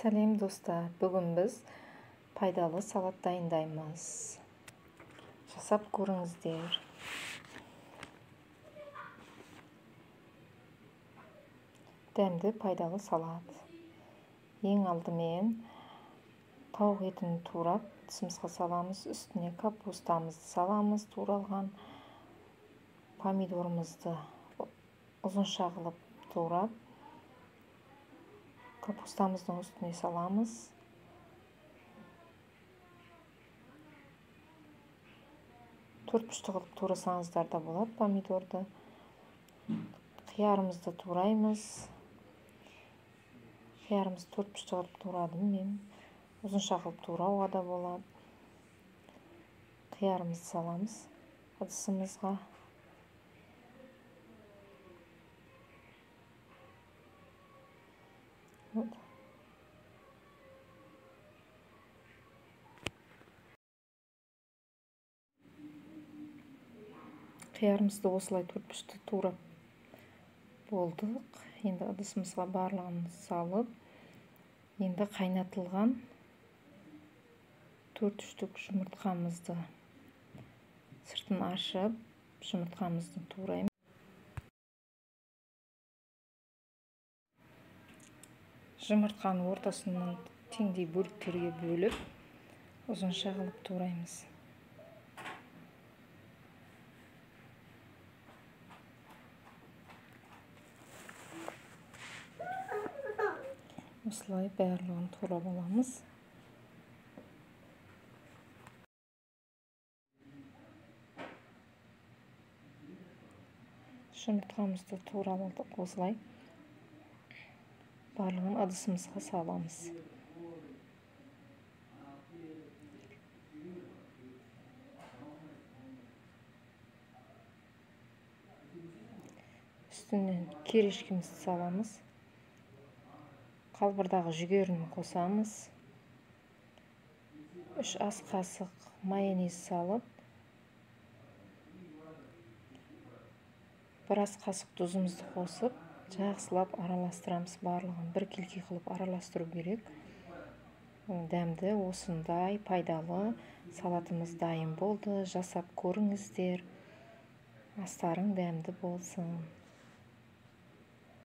Сәлем достар, бүгін біз пайдалы салат дайындаймыз. Жасап көріңіздер. Дәмді пайдалы салат. Ең алдымен тауық етін турап ыдысымызға саламыз, үстіне капустамызды саламыз, туралған помидорымызды ұзынша қылып турап капустамыздың үстіне саламыз. Төрт бұрышты қылып турасаңыздар да болады помидорды. Қиярымызды тураймыз. Қиярымызды төрт бұрышты қылып турадым мен. Ұзынша қылып турауға да болады. Қиярымызды саламыз ыдысымызға. Вот. Қиярымызды осылай төрт бұрышты турап болдық. Енді ыдысымызға барлығын салып, енді қайнатылған 4 штук жұмыртқамызды сыртын ашып, жұмыртқамызды тураймыз. Жұмыртқаны ортасынан теңдей бөліктерге бөліп, ұзынша қылып тураймыз. Осылай барлығын турап аламыз. Жұмыртқамызды турап алдық осылай. Барлығын ыдысымызға саламыз. Үстінен керешкемізді саламыз. Қалбырдағы жүгеріні қосамыз. 3 ас қасық майонез салып, 1 ас қасық тұзымызды қосып, жақсылап араластырамыз. Барлығын біркелкі қылып араластыру керек. Дәмді осындай пайдалы салатымыз дайын болды. Жасап көріңіздер. Астарың дәмді болсын.